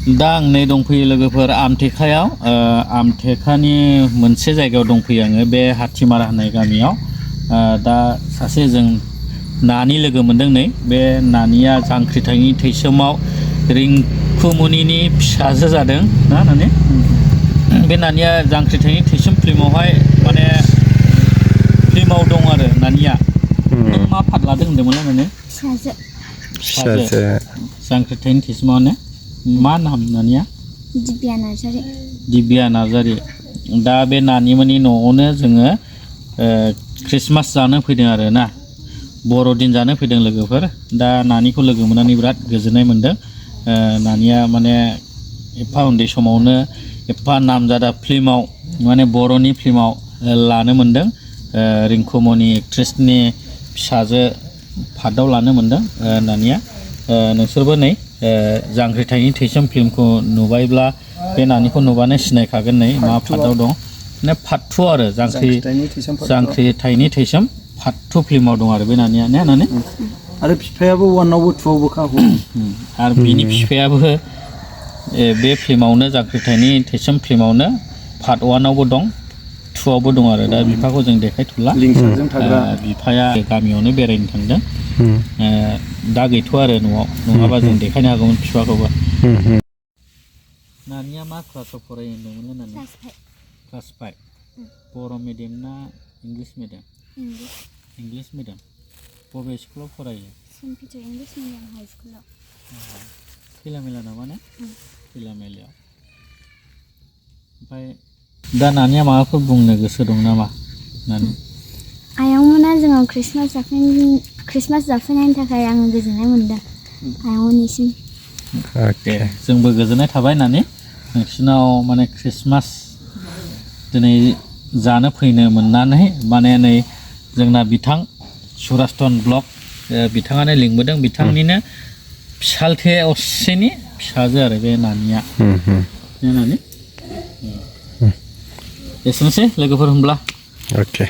दा आं नै दंफैयो लोगोफोर आमथेखायाव आमथेखानि मोनसे जायगायाव दंफैयो आङो बे हाथिमारा होननाय गामियाव दा सासे जों नानि लोगो मोनदों नै बे नानिया जांख्रिथायनि थैसोमाव रिंकुमनिनि फिसाजो जादों ना नानि बे नानिया जांख्रिथायनि थैसोम फिल्मावहाय माने फिल्माव दं आरो नानिया नों मा फाद लादों होनदोंमोन नानि फिसाजो जांख्रिथायनि थैसोमावनो मा नाम नानिया दिब्या नार्जारी दा बे नानिमोननि न'आवनो जोङो क्रिसमास जानो फैदों आरो ना बर'दिन जानो फैदों लोगोफोर दा नानिखौ लोगो मोननानै बिराद गोजोननाय मोनदों नानिया माने एफा उन्दै समावनो एफा नामजादा फिल्माव माने बर'नि फिल्माव लानो मोनदों रिंकुमनि एक्ट्रेसनि फिसाजो फादाव लानो मोनदों नानिया नोंसोरबो नै जांख्रिथायनि थैसोम फिल्मखौ नुबायब्ला बे नानिखौ नुबानो सिनायखागोन नै मा फादाव दं माने फाथु आरो जांख्रिथायनि थैसोम फाथु फिल्माव दं आरो बे नानिया ने नानि आरो बिफायाबो 1 आवबो 2 आवबो खाहु आरो बिनि बिफायाबो बे फिल्मावनो जांख्रिथायनि थैसोम फिल्मावनो पार्ट 1 आवबो दं 2 आवबो दं आरो दा बिफाखौ जों देखायथ'ला बिफाया गामियावनो बेरायनो थांदों दा गैथ'आ आरो न'आव नङाबा जों देखायनो हागौमोन बिफाखौबो नानिया मा क्लासाव फरायो होनदोंमोन नानि क्लास 5 बर' मिडियाम ना इंलिश मिडियाम इंलिश मिडियाम बबे स्कुलाव फरायो saint Peter English medium high स्कुलाव खैलामेला नामा ने खैलामेलायाव ओमफ्राय दा नानिया माबाफोर बुंनो गोसो दं नामा नानि आयंमोना जोंनाव क्रिसमास जाफैनायनि थाखाय आं गोजोननाय मोनदों आयंमोननिसिम दे जोंबो गोजोननाय थाबाय नानि नोंसिनाव माने क्रिसमास दिनै जानो फैनो मोननानै माने नै जोंना बिथां सुरास्तन ब्लक बिथाङानो लिंबोदों बिथांनिनो फिसालथे असेनि फिसाजो आरो बे नानिया नानि एसेनोसै लोगोफोर होनब्ला अके